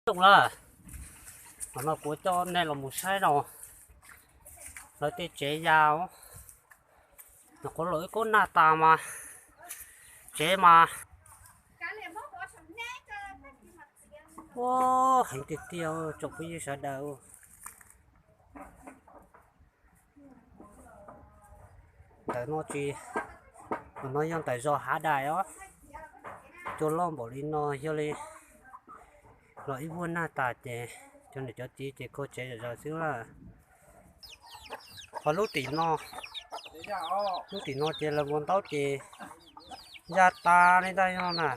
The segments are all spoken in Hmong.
Zoo lawm, no kuv coj nej los mus saib no, lawv tej tsev ya, nyuam qhuav los ib kub nag tas mas tsev mas, ua, heev tiag tiag tsoom phooj ywg sawv daws. Ntawm no tsis, no yog ntawm zos Hav Dais os. Cua loj npaum li no yog li los ib vuag nag tas ces cov niam cov txiv ces kho tsev zom zaws xwb lawm. Ho lub tim no, lub tim no ces lawv vov ntaub ces ya tas li ntag yog na.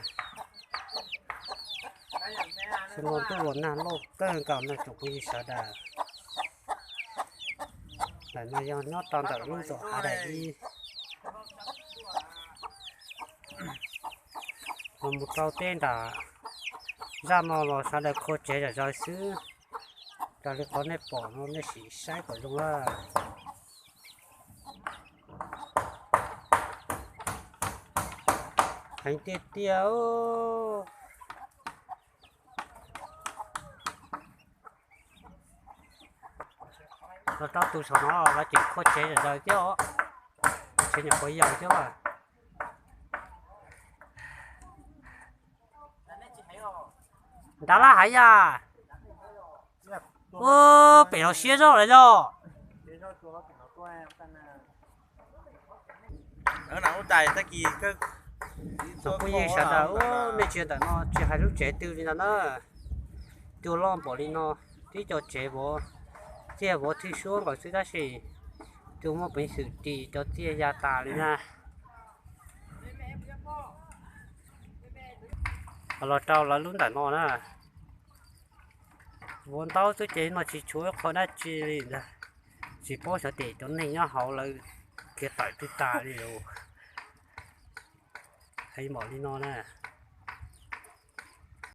Xyoo no ntuj los nag loj kawg nkaus no tsoom phooj ywg sawv daws. Ntawm no yog nyob rau ntawm lub zos Hav Dais ib, los mus rau tej nram zaj no los sawv daws kho tsev zom zaws xwb. Raws li qhov nej pom no nej sim saib kom zoo lawm. Heev tiag tiag. Los rau tus saum no lawv tseem kho tsev zom zaws thiab os. Tsev nyuam qhuav yaus thiab as. Nrad laj hav yas. Ua, pem los siab zog lawm yog. Tsoom phooj ywg sawv daws, nej tsis ntawm no tsis hais lub tsev twg li ntag na. Cua loj npaum li no, tib co tsev vov, txiaj vov thwj suab nkaus xwb tab sis cua muaj peev xwm ris cov txiaj ya tas li na. Los rau lawv lub ntawm no na. Vov ntaub xwb ces no tsis tshuav ib qho dab tsi li ntag. Tsis paub xyov ces cov neeg nyob hauv lawv khiav tawm twb tas li os. Heev npaum li no na.